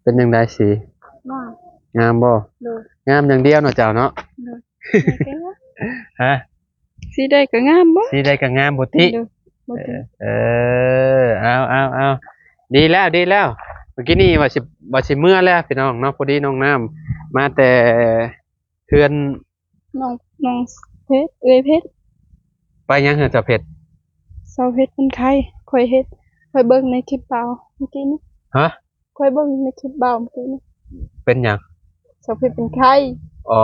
ເປັນຈັ່ງໃດສີ? ງາມ. ງາມບໍ່? ໂດຍ. ງາມຢ່າງດຽວເນາະເຈົ້າເນາະ? ໂດຍ. ຮະ? ສີໃດກໍງາມບໍ່? ສີໃດກໍງາມບໍ່ຕິ? ໂດຍ. ບໍ່ຕິ. ເອີ ເອີ ເອົາ ເອົາ ເອົາ ດີແລ້ວ ດີແລ້ວ. ເມື່ອກີ້ນີ້ວ່າຊິ ວ່າຊິເມືອແລ້ວພີ່ນ້ອງເນາະ, ພໍດີນ້ອງນ້ຳມາແຕ່ເຮືອນ ນ້ອງ ນ້ອງເພັດ ເອື້ອຍເພັດ. ໄປຫຍັງເຮືອນສາວເພັດ? ສາວເພັດເປັນໄຂ້. ຂ້ອຍເຮັດ ຂ້ອຍເບິ່ງໃນຄລິບບ່າວເມື່ອກີ້ນີ້. ຮະ? ຂ້ອຍເບິ່ງໃນຄລິບບ່າວເມື່ອກີ້ນີ້. ເປັນຫຍັງ? ສາວເພັດເປັນໄຂ້. ອໍ.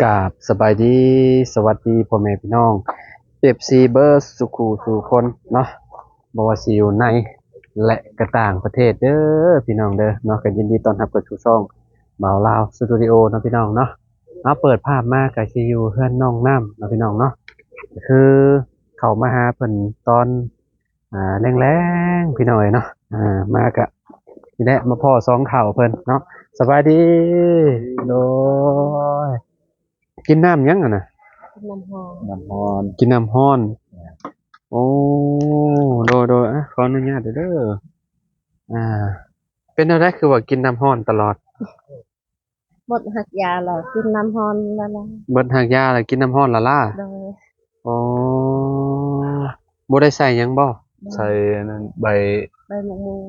ກາບສະບາຍດີ ສະຫວັດດີພໍ່ແມ່ພີ່ນ້ອງ ເອັຟຊີ ເບິດສູ່ຄູ່ສູ່ຄົນເນາະ, ບໍ່ວ່າຊິຢູ່ໃນ ແລະ ກະຕ່າງປະເທດເດີພີ່ນ້ອງເດີເນາະ. ກໍຍິນດີຕ້ອນຮັບເຂົ້າສູ່ຊ່ອງບ່າວລາວສະຕູດິໂອເນາະພີ່ນ້ອງເນາະ. ເຮົາເປີດພາບມາກໍຊິຢູ່ເຮືອນນ້ອງນ້ຳເນາະພີ່ນ້ອງເນາະ, ກໍຄືເຂົ້າມາຫາເພິ່ນຕອນ ອ່າ ແລງໆ ພີ່ນ້ອງເອີຍເນາະ. ອ່າ ມາກະນີ້ແຫຼະ ມາພໍ້ສອງເຖົ້າເພິ່ນເນາະ. ສະບາຍດີ. ໂດຍ. ກິນນ້ຳຫຍັງຫັ້ນນະ? ກິນນ້ຳຮ້ອນ. ນ້ຳຮ້ອນ. ກິນນ້ຳຮ້ອນ. ໂອ້ ໂດຍໆ. ອ່ະ ຂໍອະນຸຍາດເດີ. ອ່າ ເປັນແນວໃດຄືວ່າກິນນ້ຳຮ້ອນຕະຫຼອດ? ໝົດຮັກຢາແລ້ວ ກິນນ້ຳຮ້ອນລະລາ. ໝົດຮັກຢາແລ້ວກິນນ້ຳຮ້ອນລະລາ. ໂດຍ. ອໍ ບໍ່ໄດ້ໃສ່ຫຍັງບໍ່? ໂດຍ. ໃສ່ອັນນັ້ນ ໃບ ໃບໝາກມ່ວງ.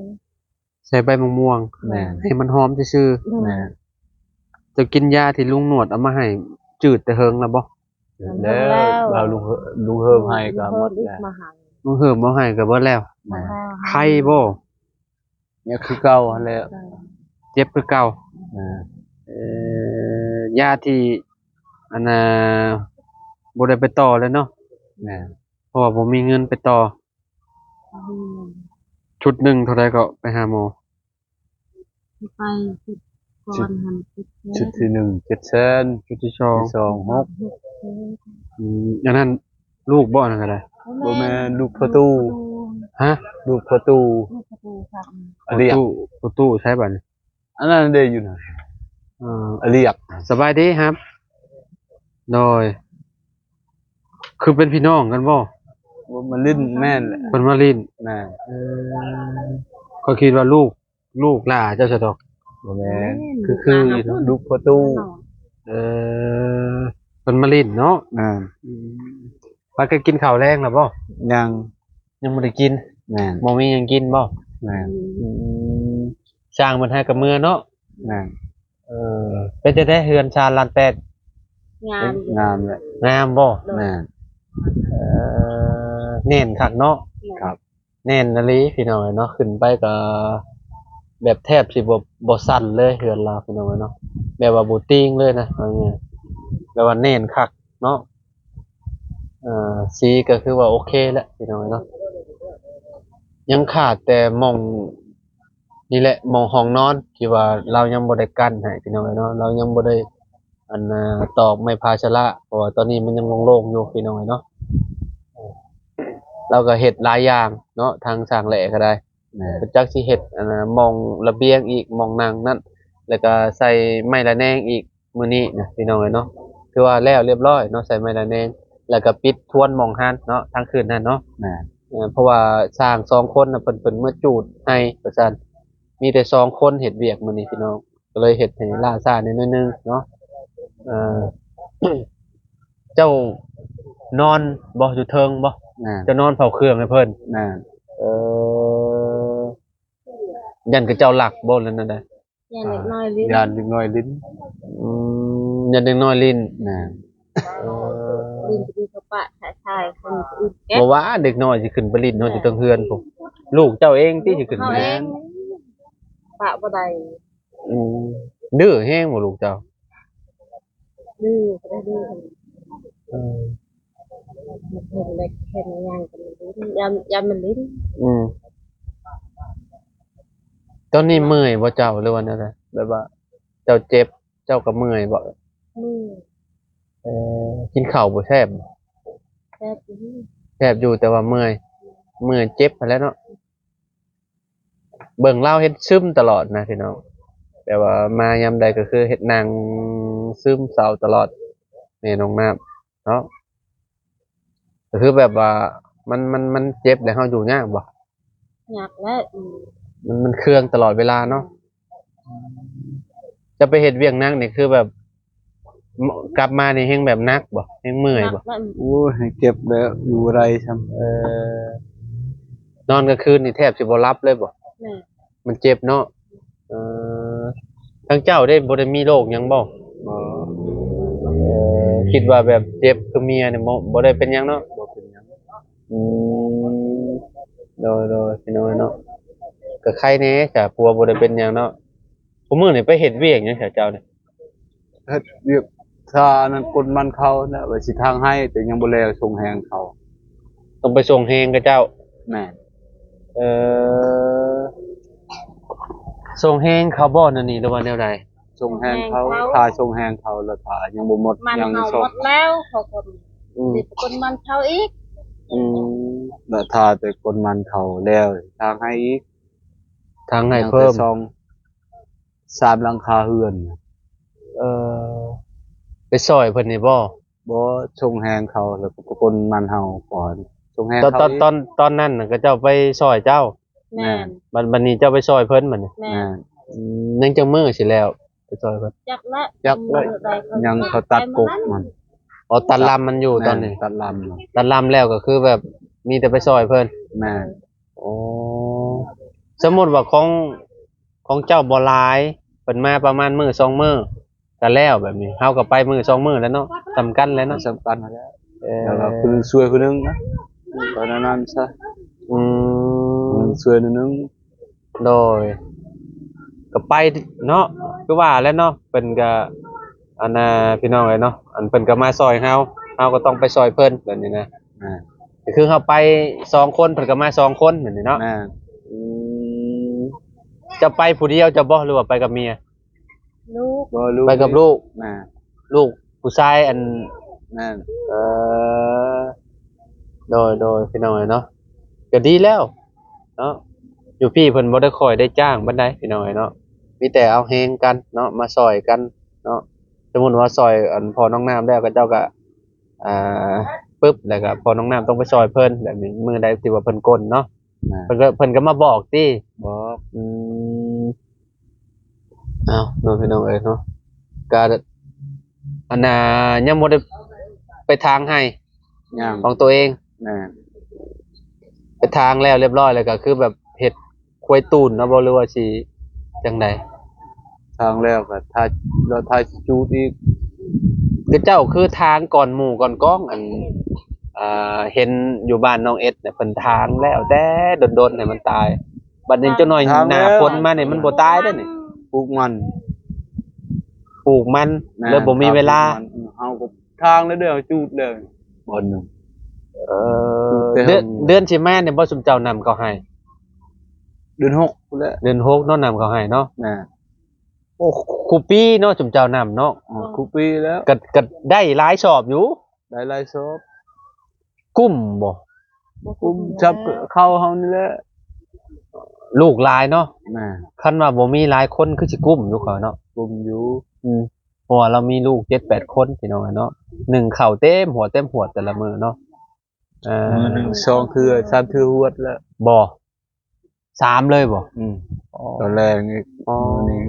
ໃສ່ໃບໝາກມ່ວງ. ແມ່ນ. ໃຫ້ມັນຫອມຊື່ໆ. ໂດຍ. ແມ່ນ. ເຈົ້າກິນຢາທີ່ລຸງໜວດເອົາມາໃຫ້ຈືດແຕ່ເຫິງແລ້ວບໍ່? ແລ້ວ ແລ້ວ ລຸງເຮີ ລຸງເຮີມໃຫ້ກໍໝົດແລ້ວ. ລຸງເຮີມເອົາໃຫ້ກໍເບິດແລ້ວ. ແມ່ນ. ໄຄບໍ່? ຍັງຄືເກົ່າຫັ້ນແຫຼະ. ເຈັບຄືເກົ່າ. ເອີ ເອີ ຢາທີ່ ອັນນ່າ ບໍ່ໄດ້ໄປຕໍ່ແລ້ວເນາະ. ແມ່ນ. ເພາະວ່າບໍ່ມີເງິນໄປຕໍ່. ອືມ ຊຸດໜຶ່ງເທົ່າໃດກໍໄປຫາໝໍ? ໄປ ຊຸດກ່ອນຫັ້ນ ເຈັດແສນ. ຊຸດທີໜຶ່ງ ເຈັດແສນ. ຊຸດທີສອງ ສອງ ຫົກ. ອືມ ອັນນັ້ນ ລູກບໍ່ ອັນນັ້ນກໍໄດ້? ບໍ່ແມ່ນ ລູກພໍ່ຕູ້. ຮະ? ລູກພໍ່ຕູ້. ລູກພໍ່ຕູ້. ອາລຽກ. ພໍ່ຕູ້ ພໍ່ຕູ້ໃສບາດນີ້? ອັນນັ້ນເດ້ຢູ່ນະ. ເອີ ອາລຽກ. ສະບາຍດີຄັບ. ໂດຍ. ຄືເປັນພີ່ນ້ອງກັນບໍ່? ບໍ່ ມາຫຼິ້ນ. ແມ່ນແຫຼະ ເພິ່ນມາຫຼິ້ນ. ແມ່ນ. ເອີ ຂ້ອຍຄິດວ່າລູກ ລູກຫຼ້າເຈົ້າຊະດອກ. ບໍ່ແມ່ນ. ຄື ຄືຢູ່ເນາະ ລູກພໍ່ຕູ້. ເອີ ເພິ່ນມາຫຼິ້ນເນາະ. ແມ່ນ. ອືມ ພາກັນກິນເຂົ້າແລງແລ້ວບໍ່? ຍັງ. ຍັງບໍ່ໄດ້ກິນ. ແມ່ນ. ບໍ່ມີຫຍັງກິນບໍ່? ແມ່ນ. ອືມ ຊ່າງເພິ່ນໃຫ້ກັບເມືອເນາະ. ແມ່ນ. ເອີ ເປັນຈັ່ງໃດເຮືອນຊານລ້ານແປດ? ງາມ. ງາມແຫຼະ. ງາມບໍ່? ແມ່ນ. ເອີ ແໜ້ນຄັກເນາະ. ແມ່ນ. ຄັບ. ແໜ້ນອີ່ຫຼີພີ່ນ້ອງເອີຍເນາະ, ຂຶ້ນໄປກໍແບບແທບຊິບໍ່ ບໍ່ສັ່ນເລີຍເຮືອນລາວພີ່ນ້ອງເອີຍເນາະ, ແບບວ່າບໍ່ຕີງເລີຍນະ ເອົາງ່າຍໆ ແບບວ່າແໜ້ນຄັກເນາະ. ເອີ ສີກໍຄືວ່າໂອເຄແຫຼະພີ່ນ້ອງເອີຍເນາະ, ຍັງຂາດແຕ່ໝ່ອງນີ້ແຫຼະ ໝ່ອງຫ້ອງນອນທີ່ວ່າລາວຍັງບໍ່ໄດ້ກັ້ນໃຫ້ພີ່ນ້ອງເອີຍເນາະ, ລາວຍັງບໍ່ໄດ້ ອັນນ່າ ຕອກໄມ້ພາຊະລະ ເພາະວ່າຕອນນີ້ມັນຍັງໂລ່ງໆຢູ່ພີ່ນ້ອງເອີຍເນາະ. ລາວກໍເຮັດຫຼາຍຢ່າງເນາະ ທາງຊ່າງແຫຼກໍໄດ້. ແມ່ນ. ຈັກຊິເຮັດ ອັນນ່າ ໝ່ອງລະບຽງອີກ ໝ່ອງນັ່ງນັ້ນ ແລ້ວກໍໃສ່ໄມ້ລະແນງອີກມື້ນີ້ນະພີ່ນ້ອງເອີຍເນາະ, ຖືວ່າແລ້ວລຽບລ້ອຍເນາະ ໃສ່ໄມ້ລະແນງ ແລ້ວກໍປິດທວນໝ່ອງຫັ້ນເນາະ ທາງຂຶ້ນຫັ້ນເນາະ. ແມ່ນ. ເອີ ເພາະວ່າຊ່າງສອງຄົນນະ ເພິ່ນ ເພິ່ນເມືອຈູດໃຫ້ວ່າຊັ້ນ, ມີແຕ່ສອງຄົນເຮັດວຽກມື້ນີ້ພີ່ນ້ອງ. ກໍເລີຍເຮັດໃຫ້ລ້າຊ້າແດ່ໜ້ອຍໜຶ່ງເນາະ. ເອີ ເຈົ້ານອນບໍ່ ຢູ່ເທິງບໍ່? ແມ່ນ. ເຈົ້ານອນເຝົ້າເຄື່ອງໃຫ້ເພິ່ນ? ແມ່ນ. ເອີ ຢ້ານເຂົາເຈົ້າລັກບໍ່ ຫຼືແນວໃດ? ຢ້ານເດັກນ້ອຍຫຼິ້ນ. ຢ້ານເດັກນ້ອຍຫຼິ້ນ. ອືມ ຢ້ານເດັກນ້ອຍຫຼິ້ນ. ແມ່ນ. ເອີ ຫຼິ້ນໄປດີກໍປະ ຖ່າຍ ຖ່າຍຄົນອື່ນແກະ. ບໍ່ວ່າເດັກນ້ອຍຊິຂຶ້ນໄປຫຼິ້ນເນາະ ຢູ່ເທິງເຮືອນພຸ້ນ. ລູກເຈົ້າເອງຕິຊິຂຶ້ນໄປ? ເຮົາເອງ ປະບໍ່ໄດ້. ອືມ ດື້ແຮງບໍ່ລູກເຈົ້າ? ດື້ ບໍ່ໄດ້ດື້. ເອີ ເຫັນເດັກເຫັນຫຍັງກໍມັນຫຼິ້ນ ຢ້ານ ຢ້ານມັນຫຼິ້ນ. ອືມ ຕອນນີ້ເມື່ອຍບໍ່ເຈົ້າ ຫຼືວ່າແນວໃດ? ແບບວ່າເຈົ້າເຈັບ ເຈົ້າກໍເມື່ອຍບໍ່? ເມື່ອຍ. ເອີ ກິນເຂົ້າບໍ່ແຊບ? ແຊບຢູ່. ແຊບຢູ່ ແຕ່ວ່າເມື່ອຍ. ເມື່ອຍເຈັບຫັ້ນແຫຼະເນາະ. ເບິ່ງລາວເຮັດຊຶມຕະຫຼອດນະພີ່ນ້ອງ, ແບບວ່າມາຍາມໃດກໍຄືເຮັດນັ່ງຊຶມເສົ້າຕະຫຼອດ ແມ່ນ້ອງນ້ຳເນາະ. ກໍຄືແບບວ່າມັນ ມັນ ມັນເຈັບແລ້ວເຮົາຢູ່ຍາກບໍ່? ຍາກແຫຼະ ອືມ ມັນ ມັນເຄືອງຕະຫຼອດເວລາເນາະ. ຈະໄປເຮັດວຽກໜັກນີ້ຄືແບບ ມ- ກັບມານີ້ແຮງແບບໜັກບໍ່? ແຮງເມື່ອຍບໍ່? ໜັກແຫຼະ ໂອ້ຍ ເຈັບແລ້ວຢູ່ບໍ່ໄດ້ຊ້ຳ. ເອີ ນອນກາງຄືນນີ້ແທບຊິບໍ່ຫຼັບເລີຍບໍ່? ແມ່ນ ມັນເຈັບເນາະ. ເອີ ທາງເຈົ້າເດ້ ບໍ່ໄດ້ມີໂລກຫຍັງບໍ່? ບໍ່. ເອີ ຄິດວ່າແບບເຈັບຄືເມຍນີ້ ບໍ່ ບໍ່ໄດ້ເປັນຫຍັງເນາະ? ບໍ່ເປັນຫຍັງ. ອືມ ໂດຍໆ ພີ່ນ້ອງເນາະ, ກໍໄຄແດ່ຊະ ຜົວບໍ່ໄດ້ເປັນຫຍັງເນາະ. ຄູ່ມື້ນີ້ໄປເຮັດວຽກຫຍັງຊະເຈົ້ານີ້? ເຮັດວຽກ ຖ້າອັນນັ້ນ ກົນມັນເຂົ້ານະ ວ່າຊິຖາງໄຮ່ ແຕ່ຍັງບໍ່ແລ້ວ ສົ່ງແຮງເຂົາ. ຕ້ອງໄປສົ່ງແຮງເຂົາເຈົ້າ? ແມ່ນ. ເອີ ສົ່ງແຮງເຂົາບໍ່ ແນວນີ້ ຫຼືວ່າແນວໃດ? ສົ່ງແຮງເຂົາ ສົ່ງແຮງເຂົາ ຖ້າສົ່ງແຮງເຂົາ ແລ້ວຖ້າຍັງບໍ່ໝົດ ມັນ ຍັງ ເຂົາ ສອງ ໝົດແລ້ວ ເຂົາກໍ ອືມ ເຮັດກົນມັນເຂົາອີກ. ອືມ ແລ້ວຖ້າແຕ່ກົນມັນເຂົາແລ້ວ ຖາງໄຮ່ອີກ ຖາງໄຮ່ເພີ່ມ ຍັງແຕ່ສອງ ສາມຫຼັງຄາເຮືອນ. ເອີ ໄປຊ່ອຍເພິ່ນນີ້ບໍ່? ບໍ່ ສົ່ງແຮງເຂົາ ແລ້ວກໍກົນມັນເຮົາກ່ອນ ສົ່ງແຮງເຂົາ. ຕອນ ຕອນ ຕອນນັ້ນນະ ເຂົາເຈົ້າໄປຊ່ອຍເຈົ້າ? ແມ່ນ. ບັດ ບັດນີ້ເຈົ້າໄປຊ່ອຍເພິ່ນບັດນີ້? ແມ່ນ. ອືມ ຍັງຈັກມື້ຊິແລ້ວ ໄປຊ່ອຍເພິ່ນ? ຈັກແຫຼະ ຈັກແຫຼະ ຍັງເຂົາຕັດກົກມັນ. ອໍ ຕັດລຳມັນຢູ່ຕອນນີ້? ແມ່ນ ຕັດລຳ ຕັດລຳແລ້ວກໍຄືແບບມີແຕ່ໄປຊ່ອຍເພິ່ນ? ແມ່ນ. ອໍ ສົມມຸດວ່າຂອງ ຂອງເຈົ້າບໍ່ຫຼາຍ ເພິ່ນມາປະມານມື້ສອງມື້ກໍແລ້ວ ແບບນີ້ເຮົາກໍໄປມື້ສອງມື້ແຫຼະເນາະ ສ່ຳກັນແຫຼະເນາະ. ສ່ຳກັນຫັ້ນແຫຼະ. ເອີ ແລ້ວກໍຜູ້ໜຶ່ງຊ່ວຍຜູ້ໜຶ່ງນະ ກໍແນວນັ້ນຊະ. ອືມ ຜູ້ໜຶ່ງຊ່ວຍຜູ້ໜຶ່ງ. ໂດຍ ກໍໄປເນາະ ຄືວ່າແຫຼະເນາະ ເພິ່ນກໍ ອັນນ່າ ພີ່ນ້ອງເອີຍເນາະ ອັນເພິ່ນກໍມາຊ່ອຍເຮົາ ເຮົາກໍຕ້ອງໄປຊ່ອຍເພິ່ນ ແບບນີ້ນະ. ອ່າ ກໍຄືເຮົາໄປສອງຄົນ ເພິ່ນກໍມາສອງຄົນແບບນີ້ເນາະ. ແມ່ນ. ອືມ ເຈົ້າໄປຜູ້ດຽວເຈົ້າບໍ່ ຫຼືວ່າໄປກັບເມຍ? ລູກ ບໍ່ ລູກ ໄປກັບລູກ. ແມ່ນ. ລູກຜູ້ຊາຍອັນ ແມ່ນ. ເອີ ໂດຍໆ ພີ່ນ້ອງເອີຍເນາະ ກໍດີແລ້ວເນາະ. ຢູ່ພີ້ເພິ່ນບໍ່ໄດ້ຄ່ອຍໄດ້ຈ້າງປານໃດ ພີ່ນ້ອງເອີຍເນາະ ມີແຕ່ເອົາແຮງກັນເນາະ ມາຊ່ອຍກັນເນາະ. ສົມມຸດວ່າຊ່ອຍອັນພໍ່ນ້ອງນ້ຳແລ້ວ ເຂົາເຈົ້າກໍ ອ່າ ປຶບ ແລ້ວກໍພໍ່ນ້ອງນ້ຳຕ້ອງໄປຊ່ອຍເພິ່ນ ແບບນີ້ ມື້ໃດທີ່ວ່າເພິ່ນກົນເນາະ. ອ່າ ເພິ່ນກໍ ເພິ່ນກໍມາບອກຕິ? ບອກ. ອືມ ເອົາເນາະ ພີ່ນ້ອງເອີຍເນາະ ກໍ ອັນນ່າ ຍັງບໍ່ໄດ້ໄປຖາງໄຮ່ ຍັງ ຂອງຕົວເອງ. ແມ່ນ. ໄປຖາງແລ້ວລຽບຮ້ອຍ ແລ້ວກໍຄືແບບເຮັດຄວາຍຕູນເນາະບໍ່ ຫຼືວ່າຊິຈັ່ງໃດ? ຖາງແລ້ວກໍຖ້າ ແລ້ວຖ້າຊິຈູດອີກ. ຄືເຈົ້າຄືຖາງກ່ອນໝູ່ກ່ອນກອງ ອັນ ອ່າ ເຫັນຢູ່ບ້ານນ້ອງເອັດນະ ເພິ່ນຖາງແລ້ວແຕ່ດົນໆ ໃຫ້ມັນຕາຍ. ບັດນີ້ຈັກໜ້ອຍ ຖາງແລ້ວ ໜ້າຝົນມານີ້ມັນບໍ່ຕາຍເດ້ນີ້. ປູກມັນ ປູກມັນ ແມ່ນ ເລີຍບໍ່ມີເວລາ. ເຮົາກໍ ທາງແລ້ວເດີ ຈູດແລ້ວບ່ອນໜຶ່ງ. ເອີ ຈູດແຕ່ ເດືອນ ເດືອນຊິມານີ້ບໍ່ ຊຸມເຈົ້ານຳເຂົ້າໄຮ່? ເດືອນຫົກພຸ້ນແຫຼະ. ເດືອນຫົກເນາະ ນຳເຂົ້າໄຮ່ເນາະ. ແມ່ນ. ໂອ້ ຄູ່ປີເນາະ ຊຸມເຈົ້ານຳເນາະ. ເອີ ຄູ່ປີແລ້ວ ກໍ ກໍໄດ້ຫຼາຍຊອບຢູ່. ໄດ້ຫຼາຍຊອບ. ກຸ້ມບໍ່? ບໍ່ກຸ້ມ ກຸ້ມ ຊຳເຂົ້າເຮົານີ້ແຫຼະ. ລູກຫຼາຍເນາະ. ແມ່ນ. ຄັນວ່າບໍ່ມີຫຼາຍຄົນຄືຊິກຸ້ມຢູ່ຂ້ອຍເນາະ. ກຸ້ມຢູ່. ອືມ ເພາະວ່າລາວມີລູກເຈັດແປດຄົນ ພີ່ນ້ອງເອີຍເນາະ ໜຶ່ງເຂົ້າເຕັມຫົວເຕັມຫວດແຕ່ລະມື້ເນາະ. ເອີ ມື້ໜຶ່ງສອງເທື່ອສາມເທື່ອຫວດແລ້ວ. ບໍ່ ສາມເລີຍບໍ່? ອືມ. ອໍ ຕອນແລງອີກ. ອໍ ມື້ນີ້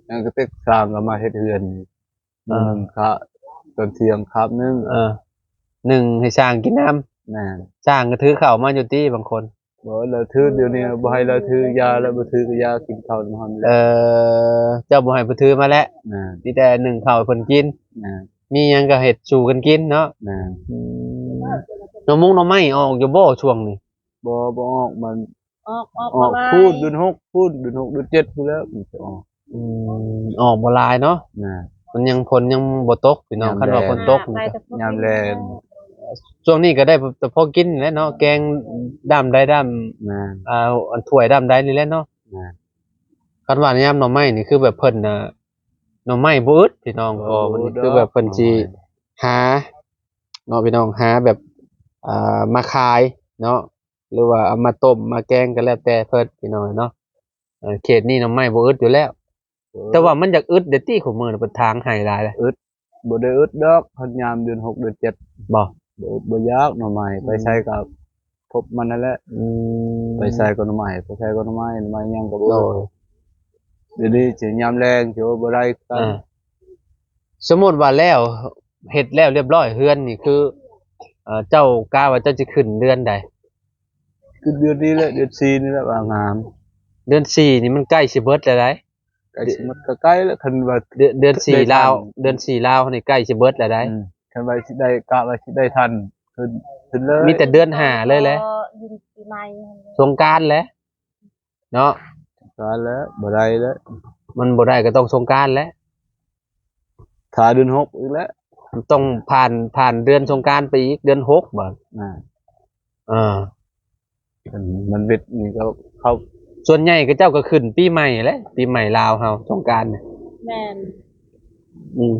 ແລ້ວກໍເຕັກຊ່າງກໍມາເຮັດເຮືອນ. ເອີ ມື້ໜຶ່ງຄາບ ຕອນທ່ຽງຄາບໜຶ່ງ. ເອີ ໜຶ່ງໃຫ້ຊ່າງກິນນຳ. ແມ່ນ. ຊ່າງກໍຖືເຂົ້າມາຢູ່ຕິບາງຄົນ? ບໍ່ ລາວຖື ດຽວນີ້ບໍ່ໃຫ້ລາວຖືຢາແລ້ວ ບໍ່ຖືກໍຢາກິນເຂົ້ານຳເຮົານີ້ແຫຼະ. ເອີ ເຈົ້າບໍ່ໃຫ້ເພິ່ນຖືມາແລ້ວ. ແມ່ນ. ມີແຕ່ໜຶ້ງເຂົ້າໃຫ້ເພິ່ນກິນ. ແມ່ນ. ມີຫຍັງກໍເຮັດສູ່ກັນກິນເນາະ. ແມ່ນ. ອືມ ໜໍ່ມຸງໜໍ່ໄມ້ອອກຢູ່ບໍ່ຊ່ວງນີ້? ບໍ່ ບໍ່ອອກ. ມັນ ອອກ ອອກ ອອກ ບໍ່ຫຼາຍ. ພຸ້ນ ເດືອນຫົກພຸ້ນ ເດືອນຫົກເດືອນເຈັດພຸ້ນແລ້ວມັນຈະອອກ. ອືມ ອອກບໍ່ຫຼາຍເນາະ. ແມ່ນ. ມັນຍັງ ຝົນຍັງບໍ່ຕົກ ພີ່ນ້ອງ. ແມ່ນ. ຄັນວ່າຝົນຕົກ ຍາມແລ້ງ ຊ່ວງນີ້ກໍໄດ້ແຕ່ພໍກິນແຫຼະເນາະ ແກງດ້າມໃດດ້າມ. ແມ່ນ. ອ່າ ອັນຖ້ວຍດ້າມໃດນີ້ແຫຼະເນາະ. ແມ່ນ. ຄັນວ່າຍາມໜໍ່ໄມ້ນີ້ ຄືແບບເພິ່ນນະ ໜໍ່ໄມ້ບໍ່ອຶດ ພີ່ນ້ອງ. ໂອ້ ກໍມັນຄືແບບເພິ່ນຊິ ໜໍ່ໄມ້ ຫາເນາະ ພີ່ນ້ອງ ຫາແບບ ອ່າ ມາຂາຍເນາະ. ຫຼືວ່າເອົາມາຕົ້ມມາແກງກໍແລ້ວແຕ່ເພິ່ນ ພີ່ນ້ອງເນາະ. ເອີ ເຂດນີ້ໜໍ່ໄມ້ບໍ່ອຶດຢູ່ແລ້ວ. ເອີ ແຕ່ວ່າມັນຢາກອຶດເດ້ຕິ ຄູ່ມື້ນີ້ເພິ່ນຖາງໄຮ່ຫຼາຍເດ້. ອຶດ ບໍ່ໄດ້ອຶດດອກ ຄັນຍາມເດືອນຫົກເດືອນເຈັດ ບໍ່ ບໍ່ອຶດບໍ່ຢາກໜໍ່ໄມ້ ອືມ ໄປໃສກໍພົບມັນນັ້ນແຫຼະ. ອືມ ໄປໃສກໍໜໍ່ໄມ້ ໄປໃສກໍໜໍ່ໄມ້ ໜໍ່ໄມ້ຫຍັງກໍບໍ່ອຶດ. ໂດຍ ດຽວນີ້ຊິຍາມແລ້ງຊິບໍ່ໄດ້ຄືກັນ. ອ່າ ສົມມຸດວ່າແລ້ວ ເຮັດແລ້ວລຽບຮ້ອຍເຮືອນນີ້ ຄື ເອີ ເຈົ້າກະວ່າເຈົ້າຊິຂຶ້ນເດືອນໃດ? ຂຶ້ນເດືອນນີ້ແຫຼະ ເດືອນສີ່ນີ້ແຫຼະວ່າງາມ. ເດືອນສີ່ນີ້ມັນໃກ້ຊິເບິດແລ້ວໃດ໋. ໃກ້ຊິໝົດກໍໃກ້ແລ້ວ ຄັນວ່າເດືອນ ເດືອນສີ່ລາວ ເດືອນສີ່ລາວນີ້ໃກ້ຊິເບິດແລ້ວໃດ໋. ອືມ ຄັນວ່າຊິໄດ້ ກະວ່າຊິໄດ້ທັນ ຂຶ້ນ ຂຶ້ນເລີຍ. ມີແຕ່ເດືອນຫ້າເລີຍແຫຼະ ກໍຢູ່ປີໃໝ່ຫັ້ນແຫຼະ ສົງການແຫຼະເນາະ. ສງການແລ້ວ ບໍ່ໄດ້ແລ້ວ ມັນບໍ່ໄດ້ກໍຕ້ອງສົງການແຫຼະ. ຖ້າເດືອນຫົກອີກແລ້ວ ຕ້ອງຜ່ານ ຜ່ານເດືອນສົງການໄປອີກ ເດືອນຫົກບາດ. ອ່າ ເອີ ມັນ ມັນເວັດນີ້ກໍເຂົ້າ ສ່ວນໃຫຍ່ເຂົາເຈົ້າກໍຂຶ້ນປີໃໝ່ແຫຼະ ປີໃໝ່ລາວເຮົາ ສົງການ. ແມ່ນ ອືມ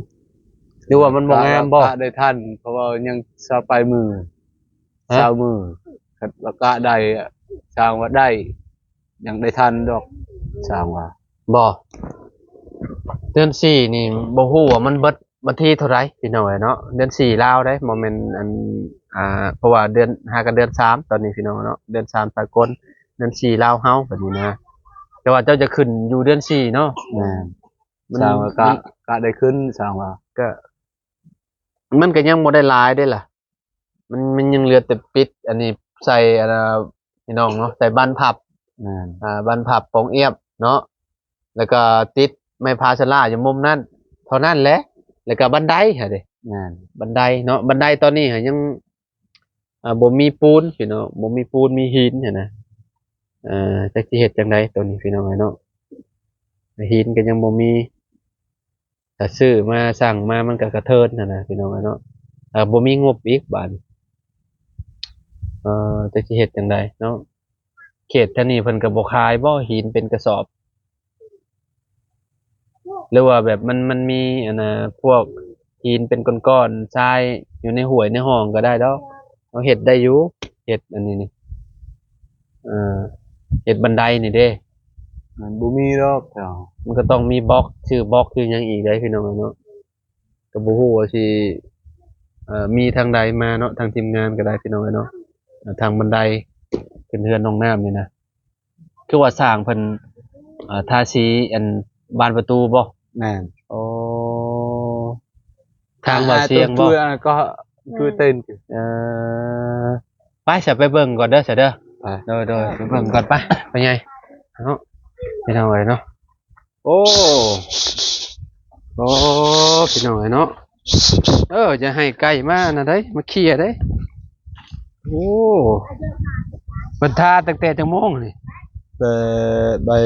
ຫຼືວ່າມັນບໍ່ງາມບໍ່? ກະໄດ້ທັນ ເພາະວ່າຍັງຊາວປາຍມື້ ຮະ? ຊາວມື້ ຄັນວ່າກະໄດ້ ຊ່າງວ່າໄດ້ ຍັງໄດ້ທັນດອກ ຊ່າງວ່າ. ບໍ່ ເດືອນສີ່ນີ້ບໍ່ຮູ້ວ່າມັນເບິດວັນທີເທົ່າໃດພີ່ນ້ອງເອີຍເນາະ. ເດືອນສີ່ລາວເດ້ ບໍ່ແມ່ນອັນ ອ່າ ເພາະວ່າເດືອນ ຫາກັນເດືອນສາມຕອນນີ້ພີ່ນ້ອງເນາະ ເດືອນສາມສາກົນ ເດືອນສີ່ລາວເຮົາແບບນີ້ນະ. ແຕ່ວ່າເຈົ້າຈະຂຶ້ນຢູ່ເດືອນສີ່ເນາະ. ແມ່ນ ມັນ ຊ່າງວ່າກະ ມັນກະໄດ້ຂຶ້ນ ຊ່າງວ່າ ກະ ມັນກໍຍັງບໍ່ໄດ້ຫຼາຍເດ້ລະ. ມັນ ມັນຍັງເຫຼືອແຕ່ປິດອັນນີ້ໃສ່ ອັນນ່າ ພີ່ນ້ອງເນາະ ໃສ່ບານພັບ. ແມ່ນ ອ່າ ບານພັບປ່ອງອຽບເນາະ ແລ້ວກໍຕິດໄມ້ພາສາລາຢູ່ມຸມນັ້ນເທົ່ານັ້ນແຫຼະ ແລ້ວກໍບັນໄດຫັ້ນເດ້. ແມ່ນ ບັນໄດເນາະ ບັນໄດຕອນນີ້ຫາຍັງ ອ່າ ບໍ່ມີປູນພີ່ນ້ອງ ບໍ່ມີປູນມີຫີນຫັ້ນນະ. ເອີ ຈັກຊິເຮັດຈັ່ງໃດໂຕນີ້ພີ່ນ້ອງເອີຍເນາະ ຫີນກໍຍັງບໍ່ມີ. ຖ້າຊື້ມາ ສັ່ງມາ ມັນກໍກະເທີນຫັ້ນນະພີ່ນ້ອງເອີຍເນາະ. ເອີ ບໍ່ມີງົບອີກບາດນີ້ ເອີ ຈັກຊິເຮັດຈັ່ງໃດເນາະ. ເຂດແຖວນີ້ເພິ່ນກໍບໍ່ຂາຍບໍ່ ຫີນເປັນກະສອບ ຫຼືວ່າແບບມັນ ມັນມີອັນນ່າ ພວກຫີນເປັນກ້ອນໆ ຊາຍຢູ່ໃນຫ້ວຍໃນຮ່ອງກໍໄດ້ດອກ. ເຮົາເຮັດໄດ້ຢູ່ ເຮັດອັນນີ້ນີ້ ເອີ ເຮັດບັນໄດນີ້ເດ້. ມັນບໍ່ມີດອກ ມັນກໍຕ້ອງມີບລັອກ ຊື້ບລັອກ ຊື້ຫຍັງອີກໄດ໋ພີ່ນ້ອງເນາະ. ກໍບໍ່ຮູ້ວ່າຊິ ເອີ ມີທາງໃດມາເນາະ ທາງທີມງານກໍໄດ້ພີ່ນ້ອງເນາະ. ເອີ ທາງບັນໄດຂຶ້ນເຮືອນນ້ອງນ້ຳນີ້ນະ ຄືວ່າຊ່າງເພິ່ນ ເອີ ທາສີອັນບານປະຕູບໍ່? ແມ່ນ ໂອ້ ທາງບ່າວຊຽງບໍ່? ກໍ ເອີ ໄປຊະ ໄປເບິ່ງກ່ອນເດີຊະເດີ. ໄປ ໂດຍໆ ໄປເບິ່ງກ່ອນ ໄປ ພໍ່ໃຫຍ່ເນາະ ພີ່ນ້ອງເອີຍເນາະ. ໂອ້ ໂອ້ ພີ່ນ້ອງເອີຍເນາະ ເອີ ຢ່າໃຫ້ໄກ່ມາອັນນັ້ນເດ້ ມາເຄຍເດ້. ໂອ້ ເພິ່ນທາຕັ້ງແຕ່ຈັກໂມງນີ້? ແຕ່ບ່າຍ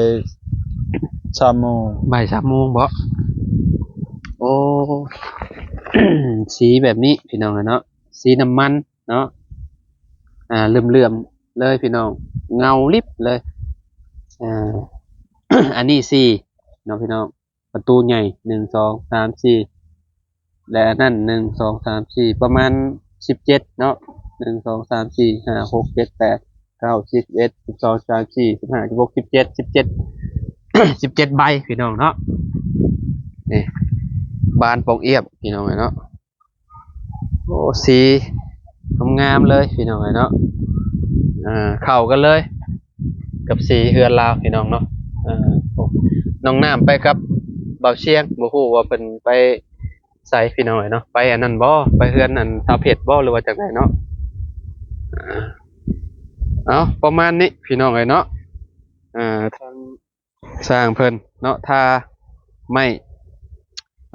ສາມໂມງ. ບ່າຍສາມໂມງບໍ? ໂອ້ ສີແບບນີ້ພີ່ນ້ອງເອີຍເນາະ ສີນ້ຳມັນເນາະ ອ່າ ເຫຼື້ອມໆເລີຍພີ່ນ້ອງ ເງົາລິບເລີຍ. ອ່າ ອັນນີ້ສີ່ເນາະພີ່ນ້ອງ ປະຕູໃຫຍ່ ໜຶ່ງ ສອງ ສາມ ສີ່ ແລະ ອັນນັ້ນ ໜຶ່ງ ສອງ ສາມ ສີ່ ປະມານສິບເຈັດເນາະ ໜຶ່ງ ສອງ ສາມ ສີ່ ຫ້າ ຫົກ ເຈັດ ແປດ ເກົ້າ ສິບ ສິບເອັດ ສິບສອງ ສິບສາມ ສິບສີ່ ສິບຫ້າ ສິບຫົກ ສິບເຈັດ ສິບເຈັດ ສິບເຈັດໃບພີ່ນ້ອງເນາະ. ນີ້ບານປ່ອງອຽບພີ່ນ້ອງເອີຍເນາະ. ໂອ້ ສີງາມໆເລີຍພີ່ນ້ອງເອີຍເນາະ. ອ່າ ເຂົ້າກັນເລີຍກັບສີເຮືອນລາວພີ່ນ້ອງເນາະ. ເອີ ນ້ອງນ້ຳໄປກັບບ່າວຊຽງ ບໍ່ຮູ້ວ່າເພິ່ນໄປໃສພີ່ນ້ອງເອີຍເນາະ ໄປອັນນັ້ນບໍ່ ໄປເຮືອນອັນສາວເພັດບໍ່ ຫຼືວ່າຈັ່ງໃດເນາະ. ເອົາ ປະມານນີ້ພີ່ນ້ອງເອີຍເນາະ. ອ່າ ທາງ ຊ່າງເພິ່ນເນາະ ທາໄມ້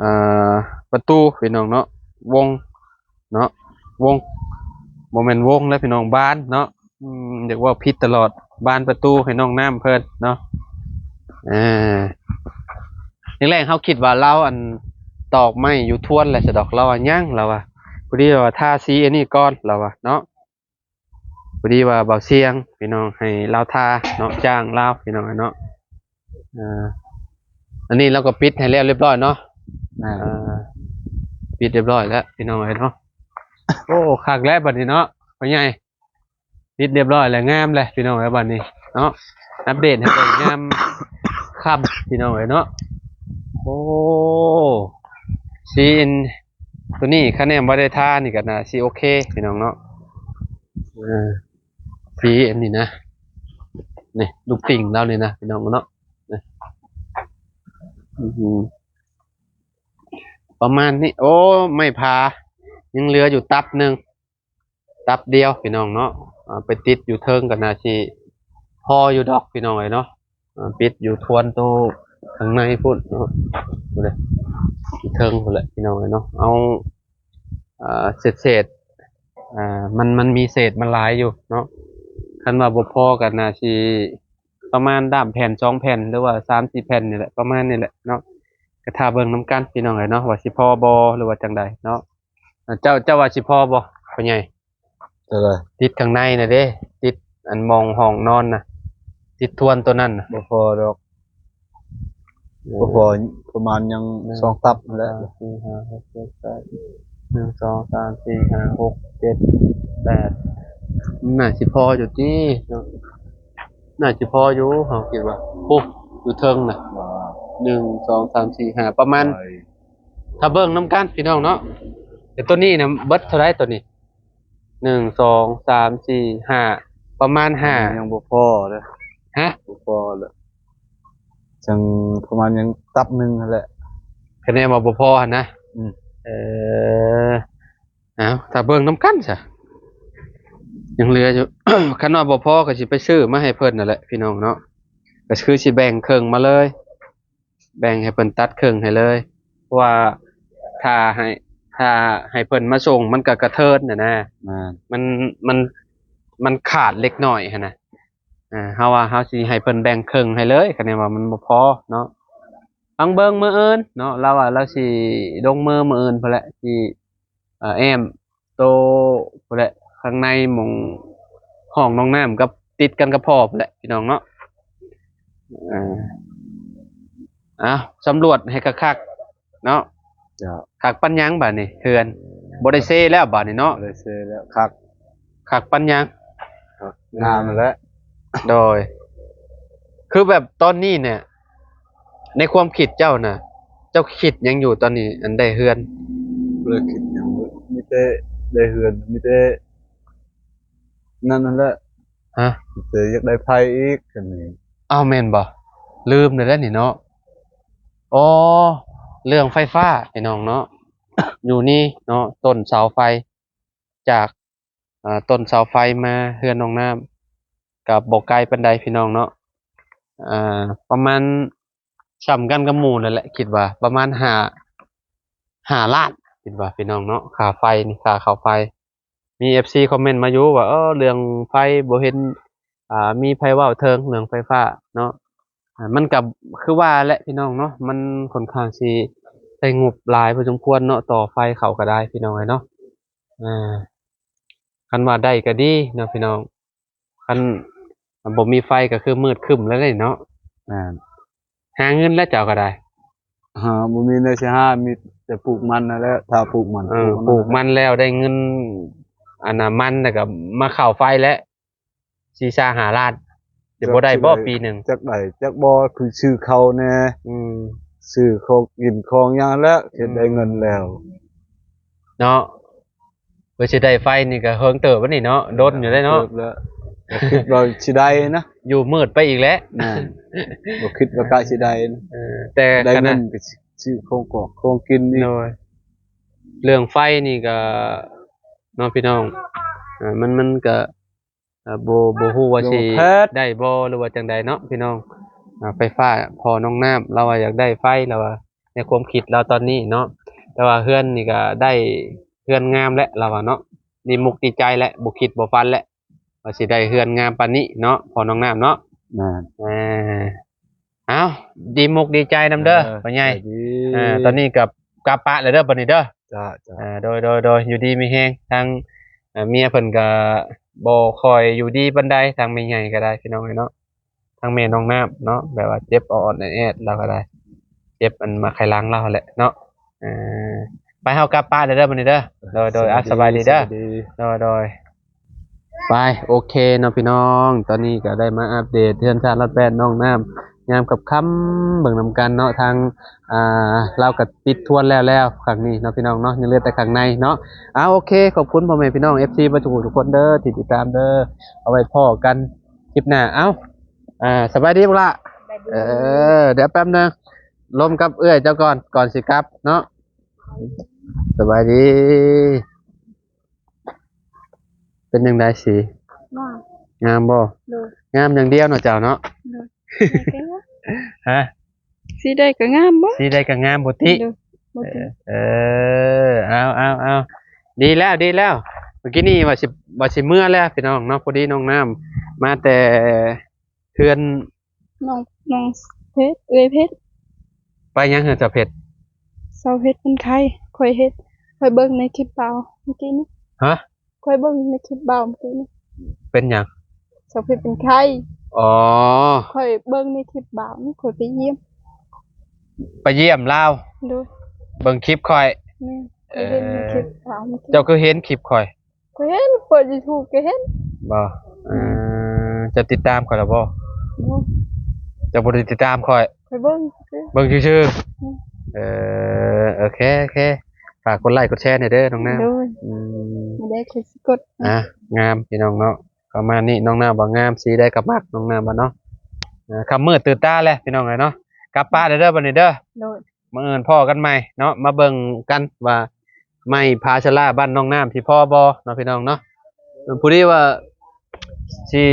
ອ່າ ປະຕູພີ່ນ້ອງເນາະ ວົງເນາະ ວົງ ບໍ່ແມ່ນວົງແລ້ວພີ່ນ້ອງ ບານເນາະ. ອືມ ຢາກເວົ້າຜິດຕະຫຼອດ ບານປະຕູໃຫ້ນ້ອງນ້ຳເພິ່ນເນາະ. ອ່າ ແລກໆເຮົາຄິດວ່າລາວອັນຕອກໄມ້ຢູ່ທວນແລ້ວຊະດອກ ລາວວ່າຍັງ ລາວວ່າ ພໍດີວ່າທາສີອັນນີ້ກ່ອນ ລາວວ່າເນາະ. ພໍດີວ່າບ່າວຊຽງພີ່ນ້ອງໃຫ້ລາວທາເນາະ ຈ້າງລາວພີ່ນ້ອງເນາະ. ອ່າ ອັນນີ້ລາວກໍປິດໃຫ້ແລ້ວລຽບຮ້ອຍເນາະ. ອ່າ ອ່າ ປິດລຽບຮ້ອຍແລ້ວພີ່ນ້ອງເອີຍເນາະ. ໂອ້ ຄັກແລ້ວບັດນີ້ເນາະ ພໍ່ໃຫຍ່. ຕິດຮຽບຮ້ອຍແລ້ວ ງາມແລ້ວພີ່ນ້ອງເອີຍ ບັດນີ້ເນາະ ອັບເດດໃຫ້ເບິ່ງຍາມຄ່ຳພີ່ນ້ອງເອີຍເນາະ. ໂອ້ ສີອັນໂຕນີ້ ຄັນແນມບໍ່ໄດ້ທານີ້ກໍໜ້າຊິໂອເຄພີ່ນ້ອງເນາະ. ເອີ ສີອັນນີ້ນະ ນີ້ລູກຕິ່ງລາວນີ້ນະພີ່ນ້ອງເນາະ ນີ້ ອື ປະມານນີ້. ໂອ້ ໄມ້ຜາຍັງເຫຼືອຢູ່ຕັບໜຶ່ງ ຕັບດຽວພີ່ນ້ອງເນາະ. ເອົາໄປຕິດຢູ່ເທິງກໍໜ້າຊິພໍຢູ່ດອກພີ່ນ້ອງເອີຍເນາະ. ເອົາ ປິດຢູ່ທວນໂຕຂ້າງໃນພຸ້ນເນາະ ພຸ້ນແຫຼະ ຢູ່ເທິງພຸ້ນແຫຼະພີ່ນ້ອງເອີຍເນາະ. ເອົາ ເອີ ເສດໆ ເອີ ມັນ ມັນມີເສດມັນຫຼາຍຢູ່ເນາະ. ຄັນວ່າບໍ່ພໍກໍໜ້າຊິປະມານດ້າມແຜ່ນສອງແຜ່ນ ຫຼືວ່າສາມສີ່ແຜ່ນນີ້ແຫຼະ ປະມານນີ້ແຫຼະເນາະ. ກໍຖ້າເບິ່ງນຳກັນພີ່ນ້ອງເອີຍເນາະ ວ່າຊິພໍບໍ່ ຫຼືວ່າຈັ່ງໃດເນາະ. ເຈົ້າ ເຈົ້າວ່າຊິພໍບໍ່ພໍ່ໃຫຍ່? ເທົ່າໃດ? ຕິດຂ້າງໃນນະເດ້ ຕິດອັນໝ່ອງຫ້ອງນອນນະ ຕິດທວນໂຕນັ້ນນະ. ບໍ່ພໍດອກ ເອີ ບໍ່ພໍ ປະມານຍັງ ໜຶ່ງ ສອງຕັບຫັ້ນແຫຼະ ສອງ ສາມ ສີ່ ຫ້າ ຫົກ ເຈັດ ແປດ ໜຶ່ງ ສອງ ສາມ ສີ່ ຫ້າ ຫົກ ເຈັດ ແປດ ໜ້າຊິພໍຢູ່ຕິເນາະ ໜ້າຊິພໍຢູ່ ເຮົາຄິດວ່າ. ໂອ້ ຢູ່ເທິງນະ ໜຶ່ງ ສອງ ສາມ ສີ່ ຫ້າ ປະມານ ໄປ ຖ້າເບິ່ງນຳກັນພີ່ນ້ອງເນາະ. ແຕ່ໂຕນີ້ນະເບິດເທົ່າໃດໂຕນີ້? ໜຶ່ງ ສອງ ສາມ ສີ່ ຫ້າ ປະມານຫ້າ ຍັງບໍ່ພໍເດ້. ຮະ? ບໍ່ພໍແຫຼະ ຈັ່ງປະມານຍັງຕັບໜຶ່ງຫັ້ນແຫຼະ ຄະແນນວ່າບໍ່ພໍຫັ້ນນະ. ອືມ ເອີ ເອົາ ຖ້າເບິ່ງນຳກັນຊະ ຍັງເຫຼືອຢູ່. ຄັນວ່າບໍ່ພໍກໍຊິໄປຊື້ມາໃຫ້ເພິ່ນນັ້ນແຫຼະພີ່ນ້ອງເນາະ ກໍຄືຊິແບ່ງເຄິ່ງມາເລີຍ ແບ່ງໃຫ້ເພິ່ນຕັດເຄິ່ງໃຫ້ເລີຍ ເພາະວ່າຖ້າໃຫ້ ຖ້າໃຫ້ເພິ່ນມາສົ່ງມັນກໍກະເທີນນະນະ. ແມ່ນ ມັນ ມັນ ມັນຂາດເລັກນ້ອຍຫັ້ນນະ. ເຮົາວ່າເຮົາຊິໃຫ້ເພິ່ນແບ່ງເຄິ່ງໃຫ້ເລີຍ ຄະແນນວ່າມັນບໍ່ພໍເນາະ. ຟັງເບິ່ງມື້ອື່ນເນາະ ລາວວ່າລາວຊິລົງມືມື້ອື່ນພຸ້ນແຫຼະ ຊິ ເອີ ແອ້ມໂຕພຸ້ນແຫຼະ ຂ້າງໃນໝ່ອງຫ້ອງນ້ອງນ້ຳກັບ ຕິດກັນກັບພໍ່ພຸ້ນແຫຼະພີ່ນ້ອງເນາະ. ເອີ ເອົາ ສຳຫຼວດໃຫ້ຄັກໆເນາະ. ເຈົ້າ ຄັກປານຫຍັງບາດນີ້ເຮືອນ? ບໍ່ໄດ້ເຊແລ້ວບາດນີ້ເນາະ. ບໍ່ໄດ້ເຊແລ້ວ ຄັກ ຄັກປານຫຍັງ? ຄັກ ງາມຫັ້ນແຫຼະ. ໂດຍ ຄືແບບຕອນນີ້ເນຍ ໃນຄວາມຄິດເຈົ້ານະ ເຈົ້າຄິດຫຍັງຢູ່ຕອນນີ້ ອັນໄດ້ເຮືອນ? ບໍ່ໄດ້ຄິດຫຍັງເລີຍ ມີແຕ່ໄດ້ເຮືອນ ມີແຕ່ນັ້ນຫັ້ນແຫຼະ. ຮະ? ມີແຕ່ຢາກໄດ້ໄຟອີກ ຄັນນີ້. ອ້າວ ແມ່ນບໍ່? ລືມແລ້ວເດ້ນີ້ເນາະ. ອໍ ເລື່ອງໄຟຟ້າພີ່ນ້ອງເນາະ ຢູ່ນີ້ເນາະ ຕົ້ນເສົາໄຟ ຈາກ ເອີ ຕົ້ນເສົາໄຟມາເຮືອນນ້ອງນ້ຳ ກໍບໍ່ໄກປານໃດພີ່ນ້ອງເນາະ. ເອີ ປະມານສ່ຳກັນກັບໝູ່ນັ້ນແຫຼະ ຄິດວ່າປະມານຫ້າ ຫ້າລ້ານ ຄິດວ່າພີ່ນ້ອງເນາະ ຄ່າໄຟນີ້ ຄ່າເຂົ້າໄຟ. ມີເອັຟຊີຄອມເມັນມາຢູ່ວ່າ ເອີ ເລື່ອງໄຟບໍ່ເຫັນ ອ່າ ມີໃຜເວົ້າເຖິງເລື່ອງໄຟຟ້າເນາະ. ອ່າ ມັນກໍຄືວ່າແຫຼະພີ່ນ້ອງເນາະ ມັນຂ້ອນຂ້າງຊິໃຊ້ງົບຫຼາຍພໍສົມຄວນເນາະ ຕໍ່ໄຟເຂົ້າກໍໄດ້ພີ່ນ້ອງເອີຍເນາະ. ອ່າ ຄັນວ່າໄດ້ກໍດີເນາະພີ່ນ້ອງ ຄັນບໍ່ມີໄຟກໍຄືມືດຄຶ້ມແລ້ວເດ້ເນາະ. ອ່າ ຫາເງິນແລ້ວເຈົ້າກໍໄດ້. ຫາ ບໍ່ມີແນວຊິຫາ ມີແຕ່ປູກມັນນັ້ນແຫຼະ ຖ້າປູກມັນ. ເອີ ປູກມັນ ປູກມັນແລ້ວໄດ້ເງິນ ອັນນ່າ ມັນ ແລ້ວກໍມາເຂົ້າໄຟແລ້ວ ສີ່ຫ້າລ້ານ ຈະບໍ່ໄດ້ບໍ່ປີໜຶ່ງ? ຈັກໄດ້ຈັກບໍ່ ຄືຊື້ເຂົ້າແດ່ ອືມ ຊື້ຂອງກິນຂອງຫຍັງແລ້ວ ເຮັດໄດ້ເງິນແລ້ວເນາະ. ເພື່ອຊິໄດ້ໄຟນີ້ກໍເຫິງເຕີບແລ້ວນີ້ເນາະ ດົນຢູ່ເດ້ເນາະ. ເຕີບແລ້ວ ບໍ່ຄິດວ່າຊິໄດ້ນະ ຢູ່ມືດໄປອີກແລ້ວ. ແມ່ນ ບໍ່ຄິດວ່າກະຊິໄດ້ນະ. ເອີ ແຕ່ໄດ້ເງິນກໍຊິຊື້ຂອງກອກຂອງກິນອີກ. ໂດຍ ເລື່ອງໄຟນີ້ກໍເນາະພີ່ນ້ອງ ເອີ ມັນ ມັນກໍ ເອີ ບໍ່ ບໍ່ຮູ້ວ່າຊິໄດ້ບໍ່ ຫຼືວ່າຈັ່ງໃດເນາະພີ່ນ້ອງ. ອ່າ ໄຟຟ້າ ພໍ່ນ້ອງນ້ຳ ລາວວ່າຢາກໄດ້ໄຟ ລາວວ່າ ໃນຄວາມຄິດລາວຕອນນີ້ເນາະ. ແຕ່ວ່າເຮືອນນີ້ກໍໄດ້ເຮືອນງາມແລ້ວ ລາວວ່າເນາະ ດີມຸກດີໃຈແລ້ວ ບໍ່ຄິດບໍ່ຝັນແລ້ວ ວ່າຊິໄດ້ເຮືອນງາມປານນີ້ເນາະ ພໍ່ນ້ອງນ້ຳເນາະ. ແມ່ນ ເອີ ເອົ້າ ດີມຸກດີໃຈນຳເດີ ເອີ ພໍ່ໃຫຍ່. ເອີ ຕອນນີ້ກໍກັບປະແລ້ວເດີ ບັດນີ້ເດີ. ຈ້າ ຈ້າ ເອີ ໂດຍ ໂດຍ ໂດຍ ຢູ່ດີມີແຮງ. ທາງ ເອີ ເມຍເພິ່ນກໍບໍ່ຄ່ອຍຢູ່ດີປານໃດ ທາງແມ່ໃຫຍ່ກໍໄດ້ ພີ່ນ້ອງເອີຍເນາະ. ທາງແມ່ນ້ອງນ້ຳເນາະ ແບບວ່າເຈັບອອດໆແອດໆ ລາວກໍໄດ້ ເຈັບອັນໝາກໄຂ່ຫຼັງລາວຫັ້ນແຫຼະເນາະ. ເອີ ໄປ ເຮົາກັບປະແລ້ວເດີ ບັດນີ້ເດີ. ໂດຍ ໂດຍ ເອີ ອ່ະ ສະບາຍດີເດີ. ສະບາຍດີ ໂດຍ ໂດຍ. ໄປ ໂອເຄເນາະພີ່ນ້ອງ ຕອນນີ້ກໍໄດ້ມາອັບເດດເຮືອນຊານລອດແປດນ້ອງນ້ຳ ຍາມຄ່ຳໆ ເບິ່ງນຳກັນເນາະ ທາງ ອ່າ ລາວກໍຕິດທວນແລ້ວແລ້ວຂ້າງນີ້ເນາະພີ່ນ້ອງເນາະ ຍັງເຫຼືອແຕ່ຂ້າງໃນເນາະ. ເອົາ ໂອເຄ ຂອບຄຸນພໍ່ແມ່ພີ່ນ້ອງ ເອັຟຊີ ເບິດທຸກຜູ້ທຸກຄົນເດີ ທີ່ຕິດຕາມເດີ ເອົາໄວ້ພໍ້ກັນຄລິບໜ້າ. ເອົາ ອ່າ ສະບາຍດີບັກຫຼ້າ? ເອີ ດຽວແປັບໜຶ່ງ ລົມກັບເອື້ອຍເຈົ້າກ່ອນ ກ່ອນຊິກັບເນາະ. ສະບາຍດີ. ເປັນຈັ່ງໃດສີ? ງາມ ງາມບໍ່? ໂດຍ ງາມຢ່າງດຽວເນາະເຈົ້າເນາະ. ໂດຍ ຮະ? ສີໃດກໍງາມບໍ່? ສີໃດກໍງາມບໍ່ຕິ? ໂດຍ ບໍ່ຕິ. ເອີ ເອົາ ເອົາ ເອົາ ດີແລ້ວ ດີແລ້ວ. ເມື່ອກີ້ນີ້ວ່າຊິ ວ່າຊິເມືອແລ້ວພີ່ນ້ອງເນາະ ພໍດີນ້ອງນ້ຳມາແຕ່ເຮືອນ ນ້ອງ ນ້ອງເພັດ ເອື້ອຍເພັດ. ໄປຫຍັງເຮືອນສາວເພັດ? ສາວເພັດເປັນໄຂ້ ຂ້ອຍເຮັດ ຂ້ອຍເບິ່ງໃນຄລິບບ່າວເມື່ອກີ້ນີ້. ຮະ? ຂ້ອຍເບິ່ງໃນຄລິບບ່າວເມື່ອກີ້ນີ້. ເປັນຫຍັງ? ສາວເພັດເປັນໄຂ້. ອໍ ຂ້ອຍເບິ່ງໃນຄລິບບ່າວນີ້ ຂ້ອຍໄປຢ້ຽມ ໄປຢ້ຽມລາວ. ໂດຍ ເບິ່ງຄລິບຂ້ອຍ. ແມ່ນ ຂ້ອຍເຫັນໃນຄລິບບ່າວເມື່ອກີ້. ເຈົ້າຄືເຫັນຄລິບຂ້ອຍ? ຂ້ອຍເຫັນ ເປີດຢູທູບກໍເຫັນ. ບໍ່? ເອີ ເຈົ້າຕິດຕາມຂ້ອຍແລ້ວບໍ່? ບໍ່. ເຈົ້າບໍ່ໄດ້ຕິດຕາມຂ້ອຍ? ຂ້ອຍເບິ່ງຊື່ໆ ເບິ່ງຊື່ໆ. ອືມ ເອີ ໂອເຄ ໂອເຄ ຝາກກົດໄລກົດແຊແດ່ເດີນ້ອງນ້ຳ. ໂດຍ ອືມ ມື້ໃດຂ້ອຍຊິກົດ. ອ່າ ງາມພີ່ນ້ອງເນາະ ປະມານນີ້ ນ້ອງນ້ຳວ່າງາມ ສີໃດກໍມັກ ນ້ອງນ້ຳວ່າເນາະ. ເອີ ຄ່ຳມືດຕື່ນຕາແລ້ວພີ່ນ້ອງເອີຍເນາະ ກັບປະແລ້ວເດີບັດນີ້ເດີ. ໂດຍ ມື້ອື່ນພໍ້ກັນໃໝ່ເນາະ ມາເບິ່ງກັນວ່າໄມ້ພາຊາລາບ້ານນ້ອງນ້ຳຊິພໍບໍ່ເນາະພີ່ນ້ອງເນາະ. ພໍດີວ່າຊິ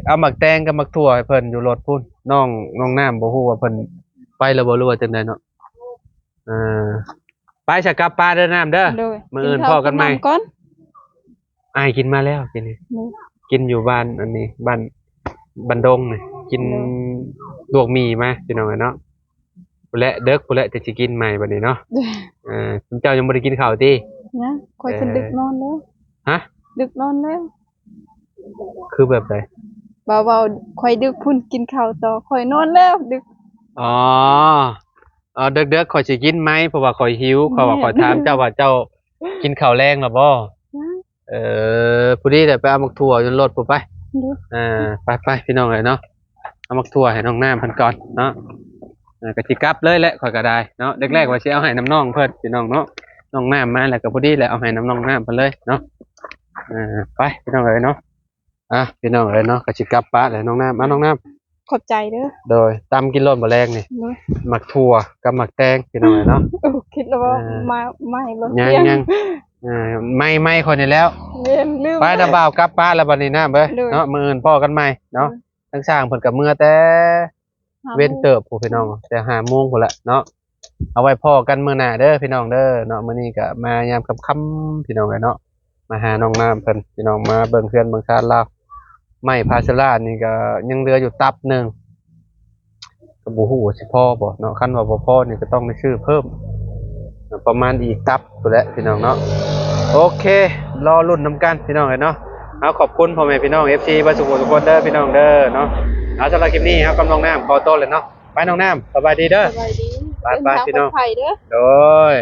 ເອົາໝາກແຕງກັບໝາກຖົ່ວໃຫ້ເພິ່ນຢູ່ລົດພຸ້ນ ນ້ອງ ນ້ອງນ້ຳບໍ່ຮູ້ວ່າເພິ່ນໄປແລ້ວບໍ່ ຫຼືວ່າຈັ່ງໃດເນາະ. ເອີ ໄປຊະ ກັບປະເດີນ້ຳເດີ. ໂດຍ ມື້ອື່ນພໍ້ກັນໃໝ່. ກິນເຂົ້າກິນນ້ຳກ່ອນ. ອ້າຍກິນມາແລ້ວ ກິນນີ້ ໂດຍ ກິນຢູ່ບ້ານອັນນີ້ ບ້ານ ບ້ານດົງນີ້ ກິນ ໂດຍ ລວກໝີ່ມາພີ່ນ້ອງເອີຍເນາະ. ພຸ້ນແຫຼະ ເດິກພຸ້ນແຫຼະ ຈັ່ງຊິກິນໃໝ່ບັດນີ້ເນາະ. ໂດຍ ເອີ ເຈົ້າຍັງບໍ່ໄດ້ກິນເຂົ້າຕິ? ຍັງ ຂ້ອຍ ເອີ ຂຶ້ນດຶກນອນແລ້ວ. ຮະ? ດຶກນອນແລ້ວ. ຄືແບບໃດ? ເວົ້າ ເວົ້າ ຂ້ອຍດຶກພຸ້ນ ກິນເຂົ້າຕໍ່ ຂ້ອຍນອນແລ້ວ ດຶກ. ອໍ ເອີ ເດິກໆ ຂ້ອຍຊິກິນໃໝ່ ເພາະວ່າຂ້ອຍຫິວ ຂ້ອຍວ່າ ແມ່ນ ຂ້ອຍຖາມເຈົ້າວ່າເຈົ້າກິນເຂົ້າແລງແລ້ວບໍ່? ຍັງ. ເອີ ພໍດີແຫຼະ ໄປເອົາໝາກຖົ່ວຢູ່ລົດພຸ້ນໄປ. ໂດຍ ເອີ ໄປໆ ພີ່ນ້ອງເອີຍເນາະ ເອົາໝາກຖົ່ວໃຫ້ນ້ອງນ້ຳເພິ່ນກ່ອນເນາະ. ເອີ ກໍຊິກັບເລີຍແຫຼະ ຂ້ອຍກໍໄດ້ເນາະ ແລກໆ ວ່າຊິເອົາໃຫ້ນ້ຳນ້ອງເພິ່ນ ພີ່ນ້ອງເນາະ ນ້ອງນ້ຳມາແລ້ວກໍພໍດີແຫຼະ ເອົາໃຫ້ນ້ຳນ້ອງນ້ຳເພິ່ນເລີຍເນາະ. ເອີ ໄປພີ່ນ້ອງເອີຍເນາະ. ອ່ະ ພີ່ນ້ອງເອີຍເນາະ ກໍຊິກັບປະແລ້ວ ນ້ອງນ້ຳ ມາ ນ້ອງນ້ຳ ຂອບໃຈເດີ. ໂດຍ ຕຳກິນໂລດມື້ແລງນີ້. ໂດຍ ໝາກຖົ່ວກັບໝາກແຕງ ພີ່ນ້ອງເອີຍເນາະ. ໂອ້ ຄິດແລ້ວວ່າ ເອີ ມາ ມາໃຫ້ບໍ່ ຍັງ ຍັງ ເອີ ໄມ້ ໄມ້ຂ້ອຍນີ້ແລ້ວ. ແມ່ນ ລືມ ໄປ ນ້າບ່າວກັບປະແລ້ວບັດນີ້ນະເອີຍ. ໂດຍ ເນາະ ມື້ອື່ນພໍ້ກັນໃໝ່ເນາະ. ໂດຍ ທາງຊ່າງເພິ່ນກໍເມືອແຕ່ ຫ້າໂມງ ເວັນເຕີບພຸ້ນ ພີ່ນ້ອງ ແຕ່ຫ້າໂມງພຸ້ນແຫຼະເນາະ. ເອົາໄວ້ພໍ້ກັນມື້ໜ້າເດີ ພີ່ນ້ອງເດີເນາະ. ມື້ນີ້ກໍມາຍາມຄ່ຳໆ ພີ່ນ້ອງເອີຍເນາະ ມາຫານ້ອງນ້ຳເພິ່ນ ພີ່ນ້ອງ ມາເບິ່ງເຮືອນເບິ່ງຊານລາວ. ໄມ້ພາເຊລານີ້ກໍຍັງເຫຼືອຢູ່ຕັບໜຶ່ງ ກໍບໍ່ຮູ້ວ່າຊິພໍບໍ່ເນາະ. ຄັນວ່າບໍ່ພໍນີ້ກໍຕ້ອງໄດ້ຊື້ເພີ່ມ ປະມານອີກຕັບພຸ້ນແຫຼະ ພີ່ນ້ອງເນາະ. ໂອເຄ ລໍລຸ້ນນຳກັນ ພີ່ນ້ອງເອີຍເນາະ. ເອົາ ຂອບຄຸນພໍ່ແມ່ພີ່ນ້ອງ ເອັຟຊີ ເບິດສູ່ຜູ້ທຸກຄົນເດີ ພີ່ນ້ອງເດີເນາະ. ເອົາ ສຳລັບຄລິບນີ້ເຮົາກັບນ້ອງນ້ຳຂໍຕົວແລ້ວເນາະ. ໄປ ນ້ອງນ້ຳ ສະບາຍດີເດີ. ສະບາຍດີ ໄປໆ ພີ່ນ້ອງ ເດີນທາງປອດໄພເດີ. ໂດຍ.